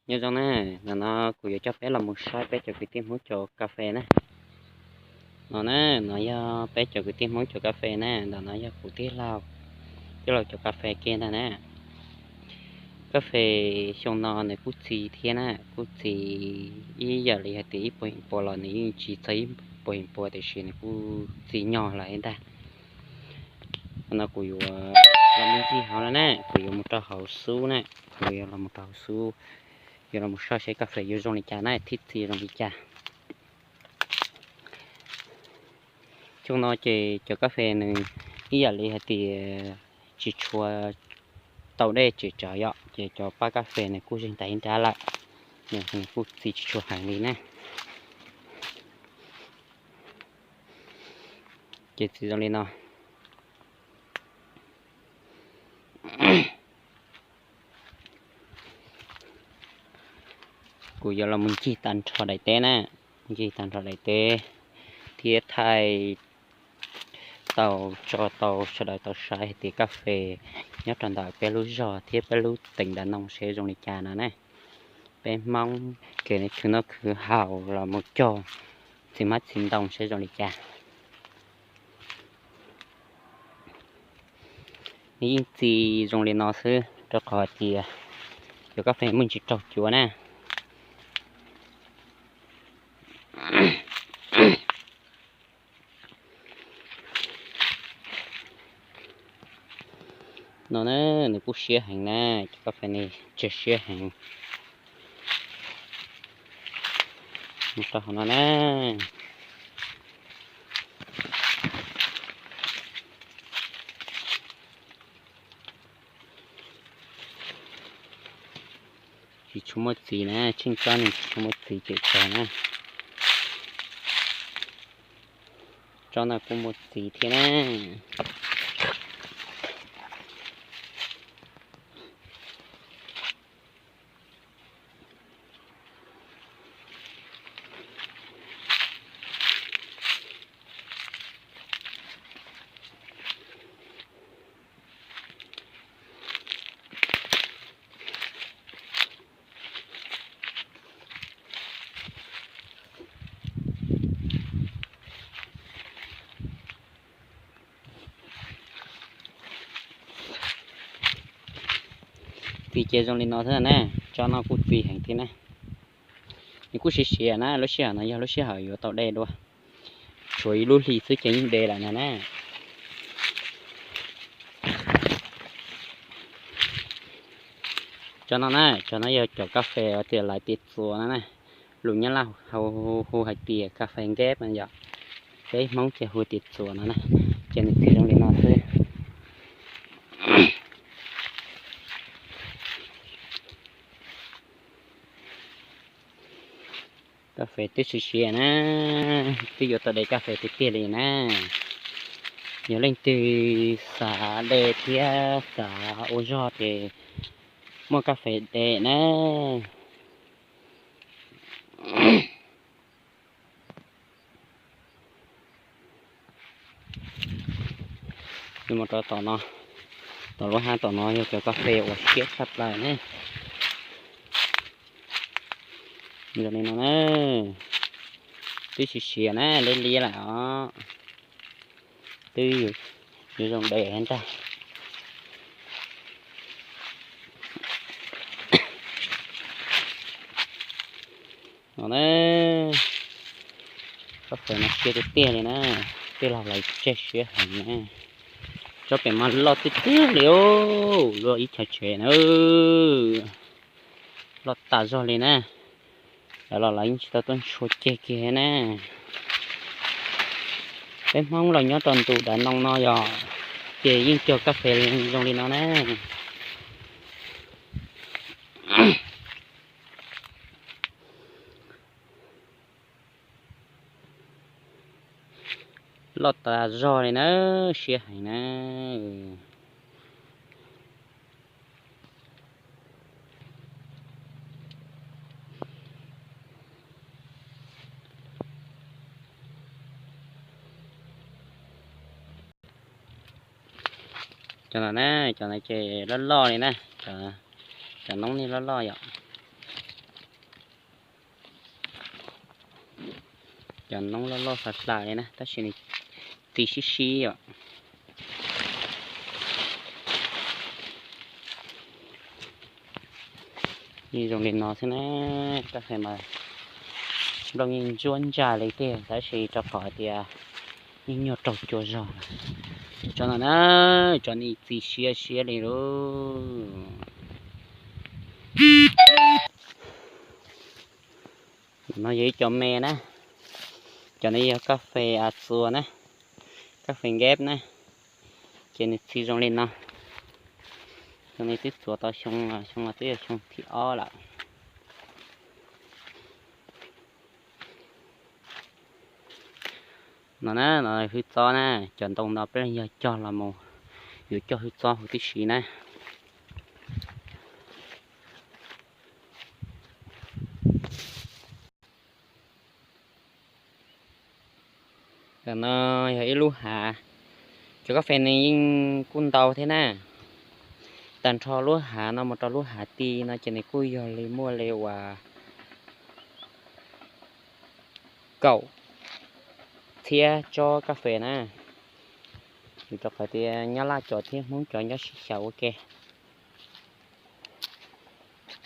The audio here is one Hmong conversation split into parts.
Nyob zoo na, ntawm no kuv yuav coj peb los mus saib peb cov kwv tij Hmoob cov kas fes na. No na, no yog peb cov kwv tij Hmoob cov kas fes na, ntawm no yog kuv tij laug tij laug cov kas fes kiag ntag na. Kas fes xyoo no nws kuj txi thiab na, kuj txi ib yam li hais tias ib puas heev puas los nws yeej tsis txog ib puas heev puas tiam sis nws kuj txi nyog lawm ntag. No kuv yuav los mus ncig hauv no na, kuv yuav mus rau hauv xub na, kuv yuav los mus rau hauv xub, yuav los mus saib seb kas fes yuav zoo li cas na, thiab txi zoo li cas. Xyoo no ces cov kas fes nws ib yam li hais tias tsis tshua tau dej tsis tsawv yom, ces cov pab kas fes nws kuj zeeg tas ib nrab lawm, nws kuj txi tsis tshua heev li na. Ces txi zoo li no. Kuv yuav los mus ncig tag nrho daim teb na, ncig tag nrho daim teb thiab thaij tau tso tau sawv daws tau saib hais tias kas fes nyob rau ntawm peb lub zos thiab peb lub teem Dav Noo seb zoo li cas no na. Peb Hmoob kev khwv noj khwv haus los mus cog txiv hmab txiv ntoo seb zoo li cas. Nws yeej txi zoo li no xwb rau qhov hais tias cov kas fes muaj ntsis raug cuav na. No na, nws kuj siab heev na, cov kas fes ni tseg siab heev. Mus rau hauv no na. Tsis tshua muaj txiv na, tsheej tsob nws tsis tshua muaj txiv ces tsawg na. Tsob no kuj muaj txiv thiab na. Txiv ces zoo li no thiab na, tsob no kuj txiv heev thiab na. Nws kuj siav siav na, lub sij hawm no yog lub sij hawm yuav tau de dua, tshuav ib lub hlis xwb ces yeej de lawm no na. Tsob no na, tsob no yog cov kas fes uas tias lawv tias txuas no na. Lus Nyab Laj hu hais tias kas fes nkeb no yom, peb Hmoob ces hu tias txuas no na. Ces nws txiv zoo li no xwb. Kas fes twb siav siav na, twb yuav tau de kas fes tiag tiag li na. Yog leej twg xav de thiab xav ua zog ces muaj kas fes de na. Mus rau tom no, tom lub hav tom no yog cov kas fes uas siab tshaj plaws ne. Zoo li no na, twb siav siav na, liab liab lawm os. Twb yuav zoo de ntag. No na, kas fes no siab tiag tiag li na, tij laug lawv tseg siab heev na. Tsob pem mas loj tiag tiag li, luaj ib chav tsev na, loj tas zog li na. Lawv los lawv yeej tsis tau tuaj ntshua ceg kiag na. Peb Hmoob los nyob rau ntu dav noo no yog, ces yeej cog kas fes zoo li no na. Loj tas zog li na, siab heev na. Cov no na, cov no ces loj loj li na, cov noob nej loj loj yom. Cov noob loj loj hlav hlav li na, tab sis nws txi sib sib os. Yeej zoo li no xwb na, kab fes mas nplooj yeej ntsuab ntsaj li tiag, tab sis rau qhov tias yeej nyuag raug cua zog lawm. Tso no na, tso ni txi siab siab li lauj. No yog ib co me na, cov no yog kab fes a txua na, kab fes nkeb na, ces nws txi zoo li no. Xyoo no twb txuas tau xyoo, xyoo no twb yog xyoo thib ob lawm. No na, no hwj txob na, cov ntoo no peb yog cog los mus yuav cog hwj txob huv tib si na. Ntawm no yog ib lub hav, cov kab fes nws yeej kuj ntau thiab na. Tag nrho lub hav no mus rau lub hav ti no ces nws kuj yog li muaj li uas kaum txhiab tsob kab fes na. Vim rau qhov tias Nyab Laj cov thiab Hmoob cov nyob sib xyaw ua ke.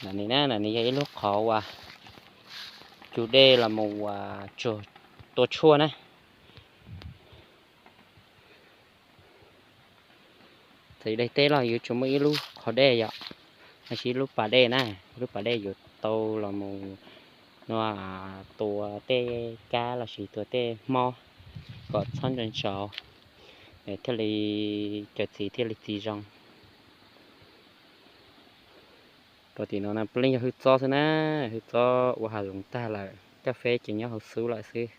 Ntawm no na, ntawm no yog ib lub qhov uas cug dej los mus uas tua tshuaj na. Txawm daim teb los yuav tsum muaj ib lub qhov dej yom, los sis ib lub pas dej na, ib lub pas dej yuav tau los mus no tua tej kab los sis tua tej hmob kom txhob ntsaus ntsaus, thiaj li cov txiv thiaj li txiv zoo. Rau tim no na puav leej yog hwj txob xwb na, hwj txob ua hav zoov tag lawm, kab fes ces nyob hauv xub lawm xwb.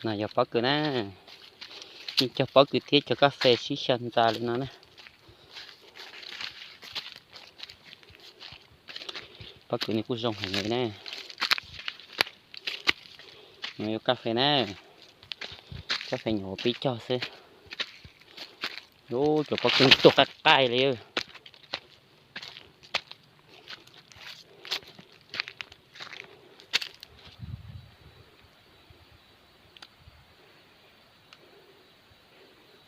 No yog pob kws na, yeej cog pob kws thiab cog kab fes sib xyaw ntxa li no na. Pob kws nws kuj zoo heev li na. No yog kab fes na, kab fes nyuam qhuav pib cog xwb. Ub, cov pob kws tuaj qaij qaij li.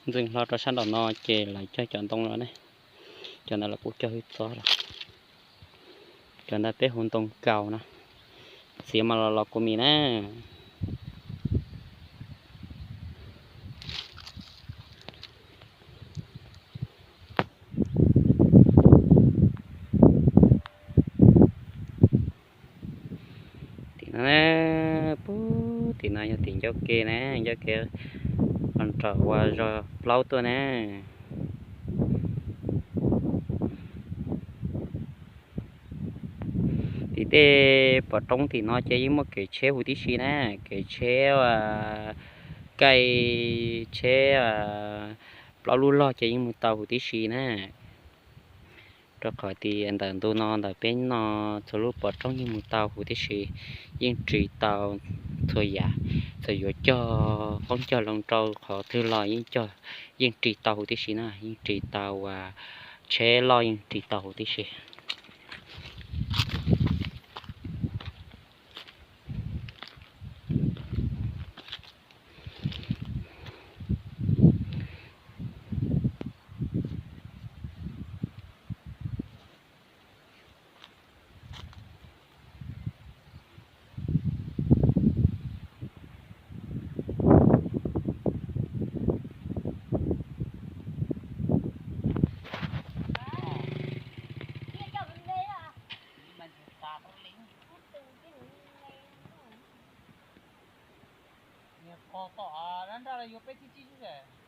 Ntxeev hlo rau sab nraum no ces lawv cog cov ntoo lawm ne. Cov ntawd lawv kuj cog hwj txob lawm. Cov ntawd peb hu ntoo kaus na. Txiav mas los los kua mis na. Tim no, puag tim no yog tim ncauj ke na, ncauj ke los nram uas zos plaub tuaj na. Tim tej pom roob tim no ces yeej muaj kev tsheb huv tib si na, kev tsheb, kaij tsheb, plaub lub log ces yeej mus tau huv tib si na. Rau qhov tias ntawm ntu no ntawm peb no txhua lub pov roob yeej mus tau huv tib si, yeej ris tau txhua yam, txawm yuav cog qoob cog loo rau qhov twg los yeej cog, yeej ris tau huv tib si na, yeej ris tau, tsheb loj yeej ris tau huv tib si. Niag qos tom nrab nrab yuav peb txhiab tsib xwb.